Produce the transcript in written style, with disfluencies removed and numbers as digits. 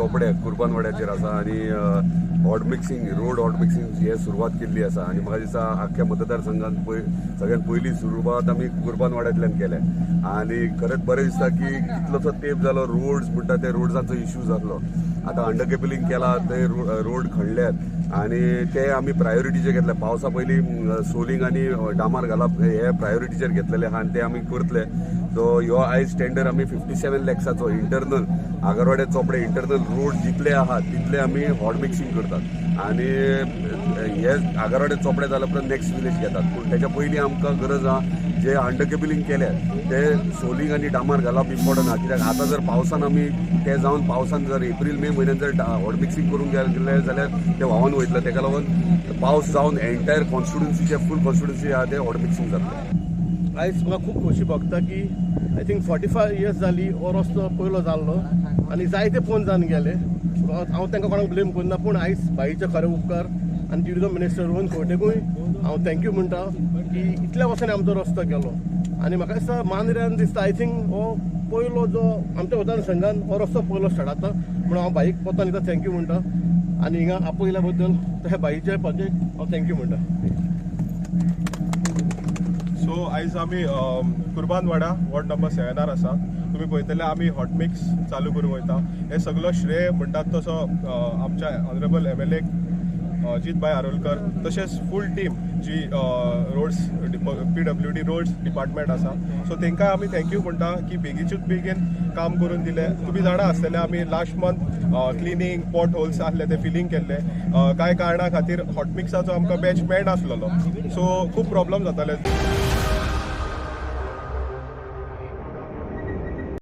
चोपड्या कुर्बानवाड्याचेर आसा आनी hot mixing, road hot mixing हे सुरवात केल्ली आसा. आनी म्हाका दिसता आख्ख्या मतदारसंघात सगळ्यात पयली सुरवात आमी कुर्बानवाड्यांतल्यान केल्या. आनी खरेंच बरें दिसता की कितलोसो तेंप जालो रोड्स म्हणटा ते रोड्सांचो इश्यू जाल्लो. आतां अंडरकेबलिंग केला, ते रोड खणल्यात आनी ते आमी प्रायोरिटीचेर घेतले. पावसा पयलीं सोलिंग आनी डामार घालप हे प्रायोरिटीचेर घेतलेले आहा आनी ते आमी करतले. सो ह्यो आयज टेंडर आमी 57 लॅक्साचो इंटरनल आगरवाडे चोपडे इंटरनल रोड जितले आहात तितले आमी हॉट मिक्सिंग करतात. आनी हे आगरवाडे चोपडे जाल्या उपरांत नेक्स्ट विलेज घेतात. पूण तेच्या पयलीं आमकां गरज आहा जे अंडर केबलिंग केल्या ते सोलिंग आनी डामार घालप इम्पॉर्टंट आहा, कित्याक आतां जर पावसान आमी ते जावन पावसान जर एप्रील मे म्हयन्यान जर हॉट मिक्सिंग करूंक गेले जाल्यार ते व्हांवन वयतले. तेका लागून पावस जावन एंटायर कॉन्स्टिट्युन्सीचे फूल कॉन्स्टिट्युन्सी आहा ते हॉट मिक्सिंग जातलें. आयज म्हाका खूब खोशी भोगता की I think 45 years जाली हो रस्तो पयलो जाल्लो आनी जायते फोन जावन गेले. हांव तांकां कोणाक ब्लेम करना, पूण आयज भाईचे खरे उपकार आनी ट्युरिजम मिनिस्टर रोहन खंवटेकूय हांव thank you म्हणटा की इतल्या वर्सांनी आमचो रस्तो केलो. आनी म्हाका दिसता मांद्र्यान दिसता I think हो पयलो जो आमच्या मतदारसंघान हो रस्तो पयलो स्टार्ट जाता म्हणून हांव भाईक पोत्तान एकदां thank you म्हणटा आनी हिंगा आपयल्या बद्दल तशें भाईचे पंचे हांव thank you म्हणटा. सो आयज आमी कुर्बानवाडा वॉर्ड नंबर 7 आसा. तुमी पळयतले आमी हॉट मिक्स चालू करूंक वयता. हे सगलो श्रेय म्हणटात तसो आमच्या ऑनरेबल एमएलए अजित भाई आरोलकर, तशेंच फूल टीम जी roads PWD roads department आसा, सो तांकां आमी thank you म्हणटा की बेगीनूच बेगीन काम करून दिले. तुमी जाणा आसतले आमी last month cleaning pot holes आहले ते फिलींग केल्ले. कांय कारणा खातीर हॉट मिक्साचो आमकां बॅच मेळनासलेलो, सो खूब प्रॉब्लम जाताले.